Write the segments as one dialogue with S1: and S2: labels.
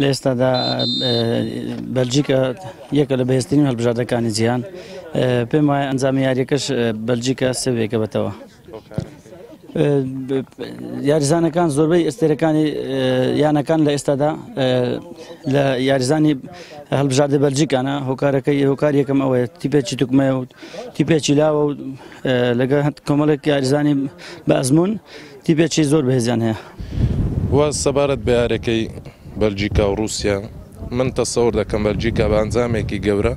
S1: لە ئێستادا بەلجیکا یەکە لە بەهێزترین هەڵبژاردەکانی جیهان، پێم وایە ئەنجامی یاریەکەش بەلجیکا سێ بەتەوە. یاریزانەکان زۆربەی ئەستێرەکانی یانەکان لە ئێستادا لە یاریزانی هەڵبژاردە بەلجیکانە. هۆکارەکەی هۆکار یەکەم ئەوەیە تیپێکی توکمەیە و تیپێکی لاوە و لەگە کۆمەڵێک یاریزانی بە ئەزمون تیپێکی زۆر بەهێزیان هەیە.
S2: و سەبارەت بە یاریەکەی بەلجیکا و رووسیا، من تەسەور دەکەم بەلجیکا بە ئەنجامێکی گەورە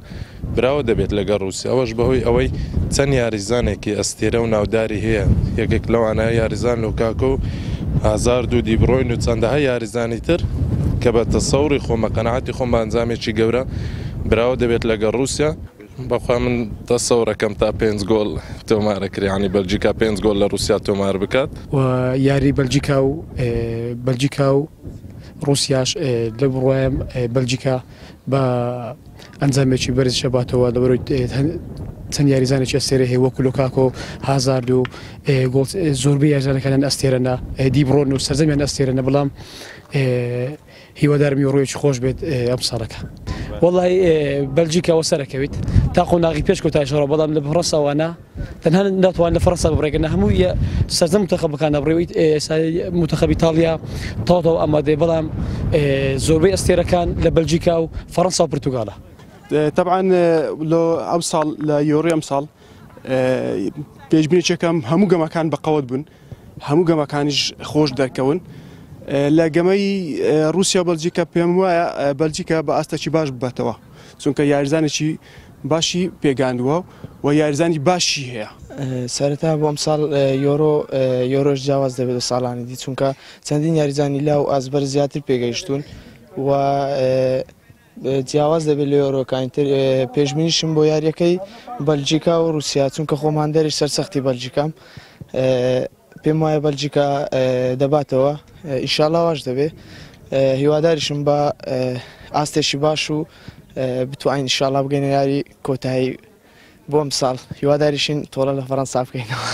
S2: براوە دەبێت لەگەڵ رووسیا، ئەوەش بەهۆی ئەوەی چەند یاریزانێکی ئەستێرە و ناوداری هەیە، یەکێک لەوانە یاریزان لوکاکۆ و هازارد و دیبرۆین و چەندەها یاریزانی تر کە بە تەسەوری خۆم بە قەناعەتی خۆم بە ئەنجامێکی گەورە براوە دەبێت لەگەڵ رووسیا. بەخوا من تەسەورەکەم تا 5 گۆل تۆمارەکرێ، ینی بەلجیکا 5 گۆل لە رووسیا تۆمار بکات.
S3: و یاری بەلجیکا و بەلجیکا و رووسیاش لە بڕوایم بەلجیکا بە ئەنجامێکی بەرز شەباتەوە، لەبەرەوەی چەند یاریزانێکی ئەستێرە هەیە وەکو لۆکاکۆ، هازارد و گۆڵ، زۆربەی یاریزانەکانیان ئەستێرەنە، دیبرۆن و سەرجەمیان ئەستێرەنە، بەڵام هیوادارم یۆرۆیەکی خۆش بێت ئەم ساڵەکە. وەڵی بەلجیکا وە سەرەکەویت تا قۆناغی پێش کۆتایی شەڕ، بەڵام لە فەڕەنساوانە تەنها ناتوان لە فەڕەنسا بڕێگەنە، هەموو سەرجەم منتەخەبەکان بڕێویت. منتەخەبی ئیتاڵیا تەواو ئامادەیە، بەڵام زۆربەی ئەستێرەکان لە بەلجیکا و فەڕەنسا و پرتوگالە.
S4: طبعا لۆ ئەم ساڵ لە یۆرۆی ئەم ساڵ پێشبینێکەکەم هەموو گەمەکان بەقەوەت بوون، هەموو گەمەکانیش خۆش دەرکەون. لە گەمەی رووسیا و بەلجیکا پێم وایە بەلجیکا بە ئاستێکی باش بباتەوە، چونکە یاریزانێکی باشی پێگاندووە و یاریزانی باشی هەیە.
S5: سەرەتا بۆ ئەم ساڵ یۆرۆ یۆرۆش جیاواز دەبێت لە ساڵانی دی، چونکە چەندین یاریزانی لاو ئازبەر زیاتر پێگەیشتون و جیاواز دەبێت لە یۆرۆکانی تر. پێشبینیشم بۆ یاریەکەی بەلجیکا و رووسیا، چونکە خۆم هاندەری سەرسەختی بەلجیکام، پێم وایە بەلجیکا دەباتەوە، ئینشاڵا واش دەبێت. هیواداریشم بە ئاستێکی باش و بتوانین ئینشاڵا بگەینە یاری کۆتایی بۆ ئەم ساڵ، هیواداریشین تۆڵە لە فەڕەنسا بکەینەوە.